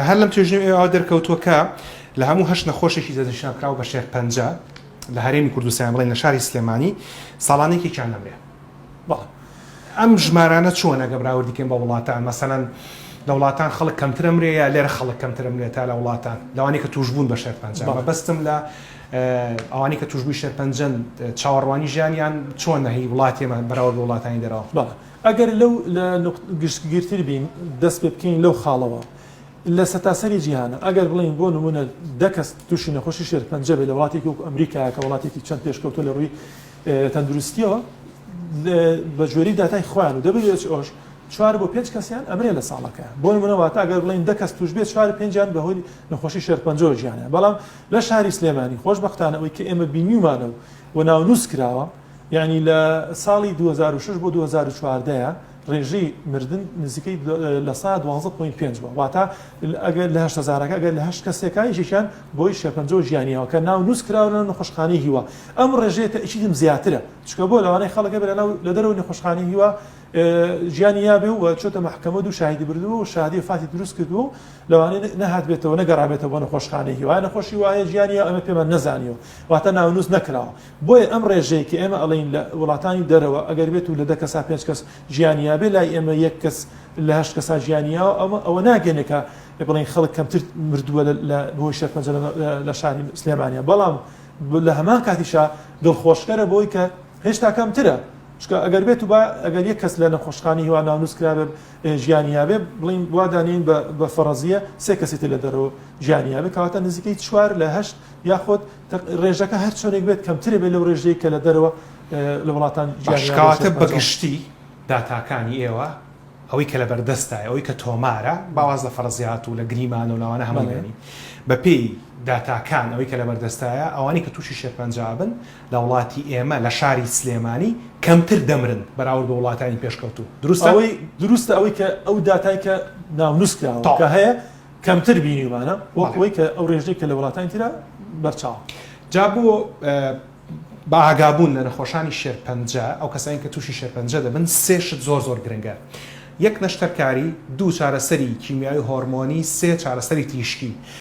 هەر لەم توێژینەوەی ئێوە دەرکەوتووە کە لە هەموو هەشت نەخۆشێکی دەستنیشانکراو بە شێرپەنجە لە هەرێمی کوردستان بڵێن لە شاری سلێمانی ساڵانە یەکێکیان دەمرێ. بەڵێ. ئەم ژمارانە چۆن ئەگە بەراوردی کەین بە وڵاتان مەسەلەن لە وڵاتان خەڵک کەمتر ئەمرێ یا لێرە خەڵک کەمتر ئەمرێ تا لە وڵاتان لەوانەی کە تووشبوون بە شێرپەنجە بەڵێ. مەبەستم لە ئەوانەی کە تووشبووی شێرپەنجەن چاوەڕوانی ژیانیان چۆنە هی وڵاتی ئێمە بەراورد بە وڵاتانی دەرەوە؟ بەڵێ. ئەگەر لەو لە گشتگیرتر بین دەست پێ بکەین لەو خاڵەوە لە سەتاسەری جیهانە ئەگەر بڵێین بۆ نمونە دە کەس تووشی نەخۆشی شێرپەنجە بێت لە وڵاتێکی وەکو ئەمریکا کە وڵاتێکی چەند پێشکەوتوە لە ڕووی تەندروستیەوە بە گوێرەی داتای خۆیان و WHO چوار بۆ پێنج کەسیان ئەمرێ لە ساڵەکە بۆ نمونە واتە ئەگەر بڵێین دە کەس توش بێت چوار پێنجیان بەهۆی نەخۆشی شێرپەنجەوە گیانە بەڵام لە شاری سلێمانی خۆشبەختانە ئەوەی کە ئێمە بینیومانە و ناونووس کراوە یانی لە ساڵی 2006 بۆ 2014 ڕێژەی مردن نزیکەی لە سا 12.5 بووە واتە ئەگەر لە هەشت هەزارەکە ئەگەر لە هەشت کەسێکا یەکێکیان بۆی شێرپەنجەوە ژیانیەوە کە ناو نووس کراوە لە نەخۆشخانەی هیوا ئەم ڕێژەیە تەئکیدم زیاترە چونکە بۆ لەوانەیە خەڵک هەبێ لەناو لە دەرەوەی نەخۆشخانەی هیوا ژیانی یابێ و چۆتە مەحکەمە دوو شاهیدی بردووە و شاهدی وەفاتی دروست کردووە و لەوانەیە نەهاتبێتەوە نەگەڕابێتەوە بۆ نەخۆشخانەی هیوا نەخۆشی وایە ژیانی یا ئەمە پێمان نەزانیوە واتە ناونووس نەکراوە بۆیە ئەم ڕێژەیە کە ئێمە ئەڵێین لە وڵاتانی دەرەوە ئەگەر بێت و لە دە کەسا پێنج کەس ژیانی یابێ لای ئێمە یەک کەس لە هەشت کەسا ژیانی یاوە ئەمە ئەوە ناگەێنێ کە بڵێین خەڵک کەمتر مردووە لە بەهۆی شێرپەنجە لە شاری سلێمانیا بەڵام لە هەمان کاتیشا دڵخۆشکەرە بۆی کە هێشتا کەمترە چونکە ئەگەر بێت و با ئەگەر یەک کەس لە نەخۆشخانەی هیوا ناونووس کرابێ ژیانی یابێ بڵین وا دانێین بە فەڕەزیە سێ کەسی تر لە دەرەوە ژیانی یابێ کەواتە نزیکەی چوار لە هەشت یاخود ڕێژەکە هەر چۆنێک بێت کەمترە بێت لەو ڕێژەی کە لە دەرەوە لە وڵاتان باش کەواتە بە گشتی داتاکانی ئێوە ئەوەی کە لەبەردەستایە ئەوەی کە تۆمارە با واز لە فەرەزیات و لە گریمانە و لەوانە هەمووی بێنین بەپێی داتاکان ئەوەی کە لەبەردەستایە ئەوانەی کە تووشی شێرپەنجە ئەبن لە وڵاتی ئێمە لە شاری سلێمانی کەمتر دەمرن بەراورد بە وڵاتانی پێشکەوتوو دروستە؟ ئەوەی دروستە ئەوەی کە ئەو داتای کە ناونووس کراوە کە هەیە کەمتر بینیومانە وەک ئەوەی کە ئەو ڕێژەی کە لە وڵاتانی ترا بەرچاوە. جا بۆ بە ئاگابوون لە نەخۆشانی شێرپەنجە، ئەو کەسانی کە تووشی شێرپەنجە دەبن سێ شت زۆر زۆر گرنگە، یەک نەشتەرکاری، دوو چارەسەری کیمیاوی هۆرمۆنی، سێ چارەسەری تیشکی.